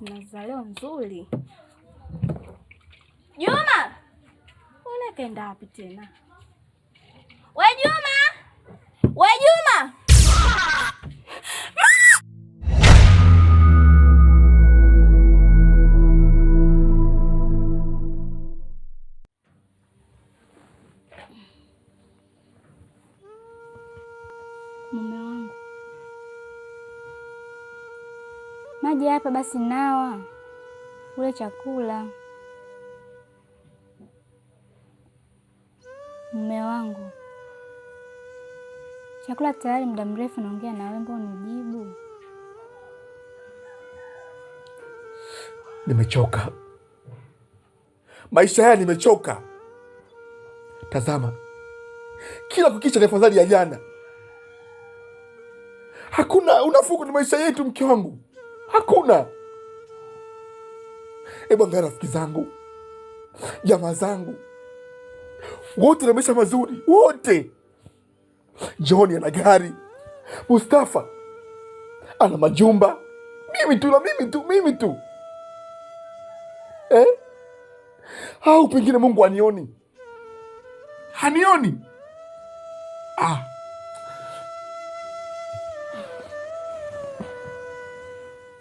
Hizi nazi za leo nzuri. Juma! Unakaenda wapi tena? We Juma! We Juma! Mume wangu, maji hapa basi, nawa ule chakula. Mume wangu, chakula tayari muda mrefu naongea na wewe, mbona unijibu? Nimechoka maisha haya, nimechoka. Tazama, kila kukicha ni afadhali ya jana. Hakuna unafuu kwenye maisha yetu, mke wangu, hakuna. Hebu angalia rafiki zangu, jamaa zangu wote na maisha mazuri, wote. John ana gari, Mustafa ana majumba, mimi tu na mimi tu, mimi tu eh? Au pengine Mungu anioni, hanioni. Ah.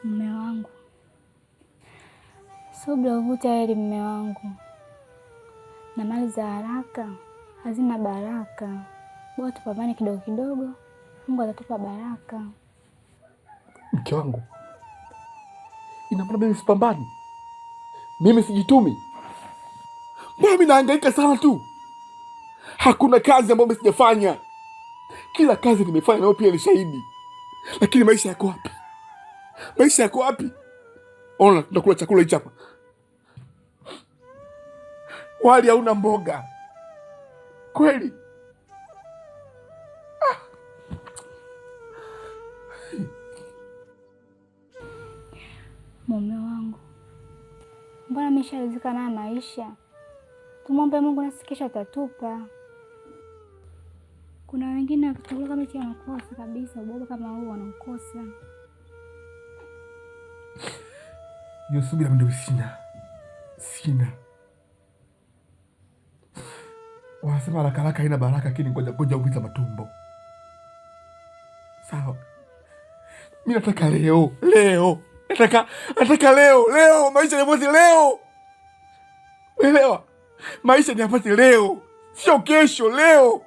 Mume wangu, subira uvuta heri, mume wangu, na mali za haraka hazina baraka. Bora tupambane kidogo kidogo, Mungu atatupa baraka. Mke wangu, ina maana mimi sipambani, mimi sijitumi? Mbona mimi nahangaika sana tu? Hakuna kazi ambayo mimi sijafanya, kila kazi nimefanya, nayo pia ni shahidi. Lakini maisha yako wapi? Maisha yako wapi? Ona, tunakula chakula hichi hapa, wali hauna mboga kweli. Mume wangu, mbona amesharidhika na maisha? Tumwombe Mungu nasi kesho atatupa. Kuna wengine wakichakula kama hichi wanakosa kabisa, uboga kama huu wanaukosa. Hiyo subira ndio sina, sina. Wanasema haraka haraka haina baraka, lakini ngoja ngoja umiza matumbo. Sawa, mi nataka leo leo, nataka leo leo, maisha ni leo, umeelewa? Maisha ni yapate leo, sio kesho, leo.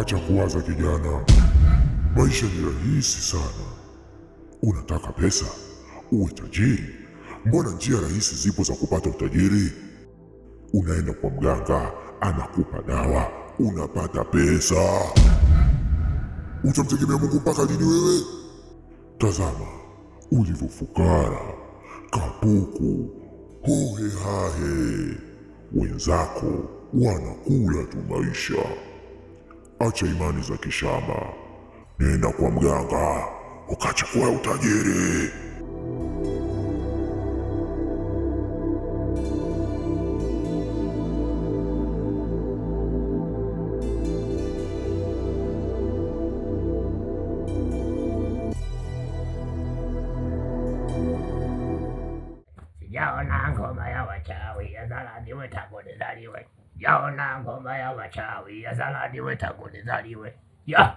Acha kuwaza kijana, maisha ni rahisi sana. Unataka pesa, uwe tajiri? Mbona njia rahisi zipo za kupata utajiri. Unaenda kwa mganga, anakupa dawa, unapata pesa. Utamtegemea Mungu mpaka lini wewe? Tazama ulivyofukara, kapuku, hohe hahe. Wenzako wanakula tu maisha. Acha imani za kishamba, nenda kwa mganga ukachukua utajiri. Sijaona ngoma ya wachawi yazalaniwe tangu nizaliwe. Sijaona ngoma ya wachawi yazalaniwe tangu nizaliwe. Ya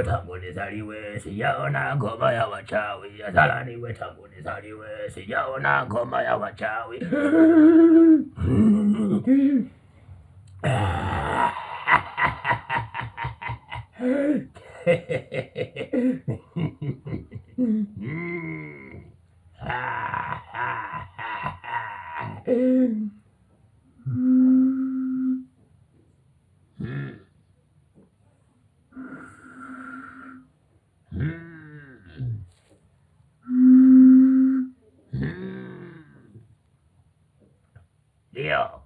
tangu nizaliwe sijaona ngoma ya wachawi yazalaniwe tangu nizaliwe. Sijaona ngoma ya wachawi. Ndio.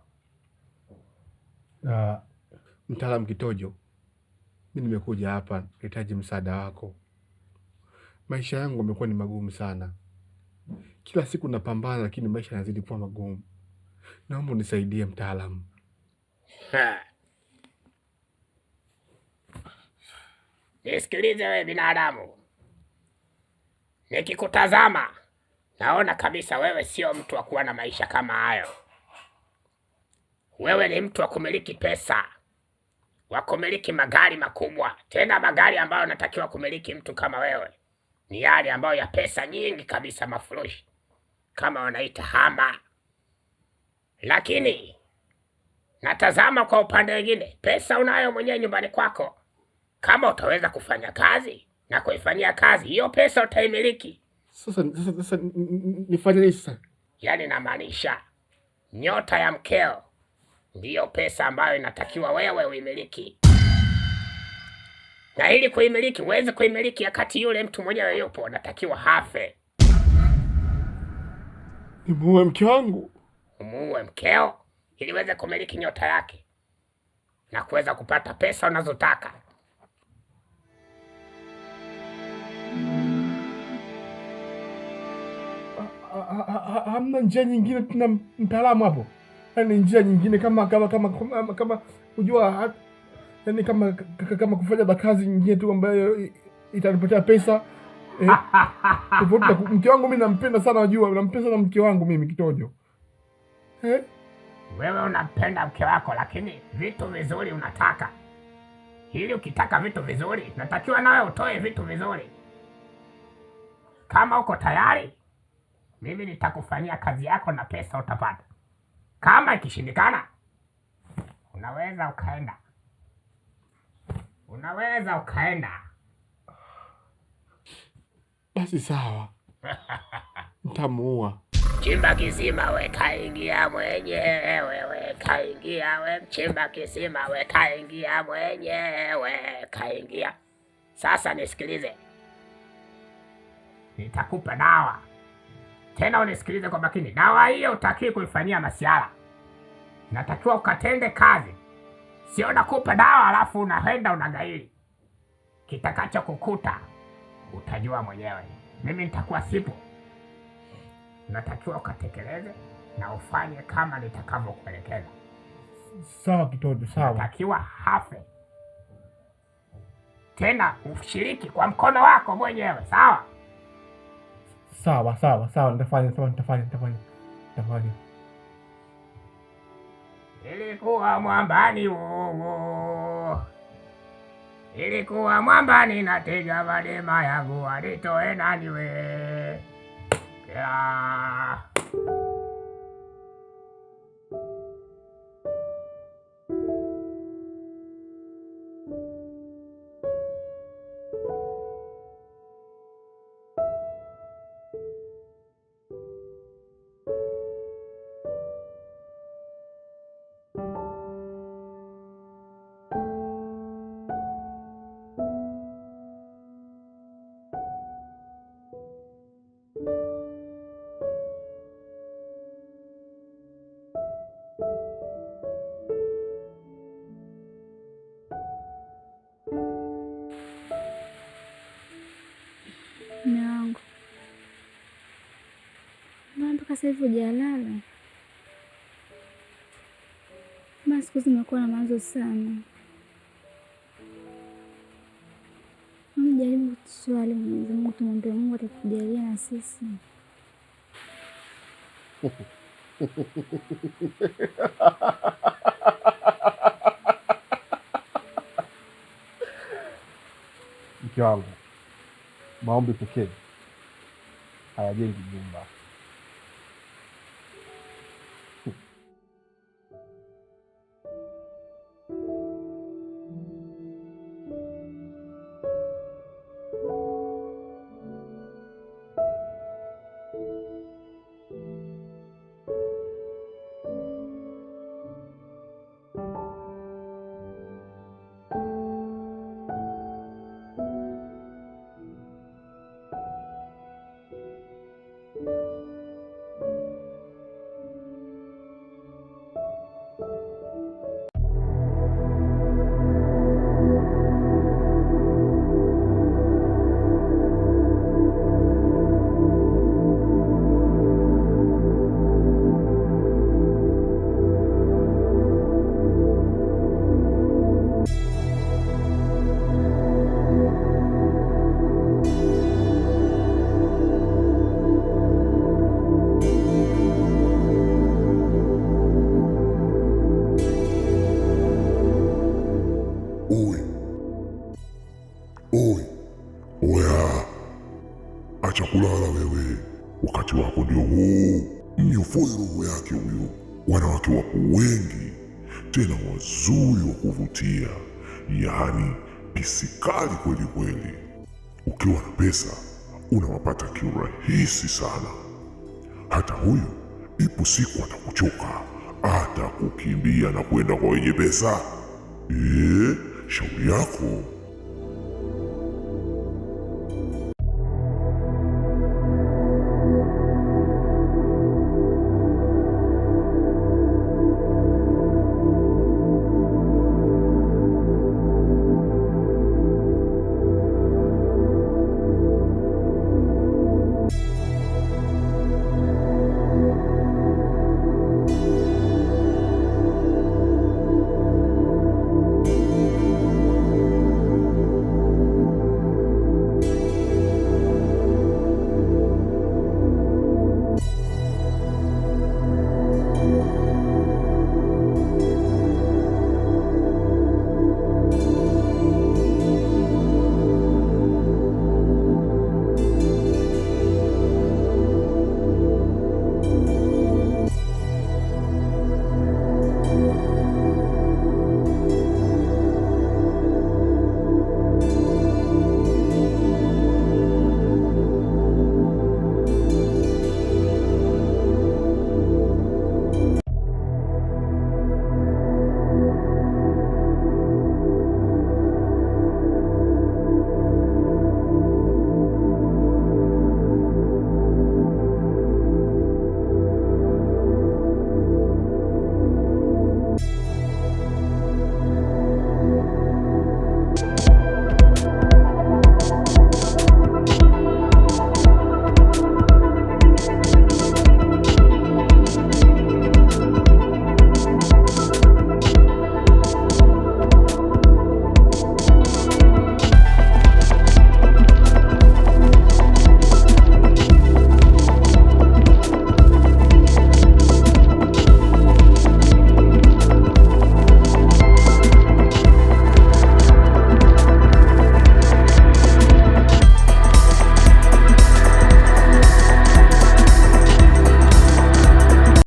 Mtaalamu Kitojo, mi nimekuja hapa nahitaji msaada wako. Maisha yangu yamekuwa ni magumu sana, kila siku napambana, lakini maisha yanazidi kuwa magumu. Naomba unisaidie mtaalamu. Nisikilize wewe binadamu, nikikutazama naona kabisa wewe sio mtu wa kuwa na maisha kama hayo. Wewe ni mtu wa kumiliki pesa, wa kumiliki magari makubwa, tena magari ambayo anatakiwa kumiliki mtu kama wewe ni yale ambayo ya pesa nyingi kabisa, mafurushi kama wanaita hama. Lakini natazama kwa upande mwingine, pesa unayo mwenyewe nyumbani kwako. Kama utaweza kufanya kazi na kuifanyia kazi hiyo pesa, utaimiliki. Sasa nifanye nini sasa? Yaani namaanisha nyota ya mkeo ndiyo pesa ambayo inatakiwa wewe uimiliki, na ili kuimiliki, huwezi kuimiliki wakati yule mtu mwenyewe yupo, anatakiwa hafe. Nimuue mke wangu? Umuue mkeo ili uweze kumiliki nyota yake na kuweza kupata pesa unazotaka. Hamna njia nyingine tuna mtaalamu hapo? Yaani njia nyingine kama kama kama kama kama unajua, yaani kama kama kufanya kazi nyingine tu ambayo itanipatia pesa eh, tofauti na mke wangu. Mimi nampenda sana, unajua nampenda sana mke wangu mimi Kitojo eh? Wewe unampenda mke wako, lakini vitu vizuri unataka. Ili ukitaka vitu vizuri, natakiwa nawe utoe vitu vizuri. Kama uko tayari, mimi nitakufanyia kazi yako na pesa utapata. Kama ikishindikana, unaweza ukaenda, unaweza ukaenda. Basi sawa, nitamuua. Chimba kisima we kaingia mwenyewe, we kaingia we, mchimba kisima we kaingia mwenyewe, kaingia. Sasa nisikilize, nitakupa dawa tena, unisikilize kwa makini. Dawa hiyo utakiwi kuifanyia masiara, natakiwa ukatende kazi, sio nakupa dawa alafu unaenda unagairi. Kitakacho kukuta utajua mwenyewe, mimi nitakuwa sipo. Natakiwa ukatekeleze na ufanye kama nitakavyokuelekeza. Sawa Kitojo, sawa. Natakiwa hafe tena, ushiriki kwa mkono wako mwenyewe, sawa? Sawa sawa sawa, nitafanya. Sawa, nitafanya, nitafanya, nitafanya. Ilikuwa mwambani wowo, ilikuwa mwambani, natega madema yangu alitoe nani we ya. Mume wangu, mbona mpaka sasa hivi hujalala? Mbona siku zimekuwa na mawazo sana. Jaribu tuswali Mwenyezi Mungu, tumwombe Mungu atatujalia na sisi. Mke wangu, maombi pekee hayajengi nyumba. Oi, oi, oya, acha kulala wewe, wakati wako ndio huu. Mnyofoe roho yake huyu. Wanawake wapo wengi tena wazuri wa kuvutia, yaani pisikali kweli kweli. Ukiwa na pesa unawapata kiurahisi sana. Hata huyu ipo siku atakuchoka, atakukimbia na kwenda kwa wenye pesa. Shauri yako.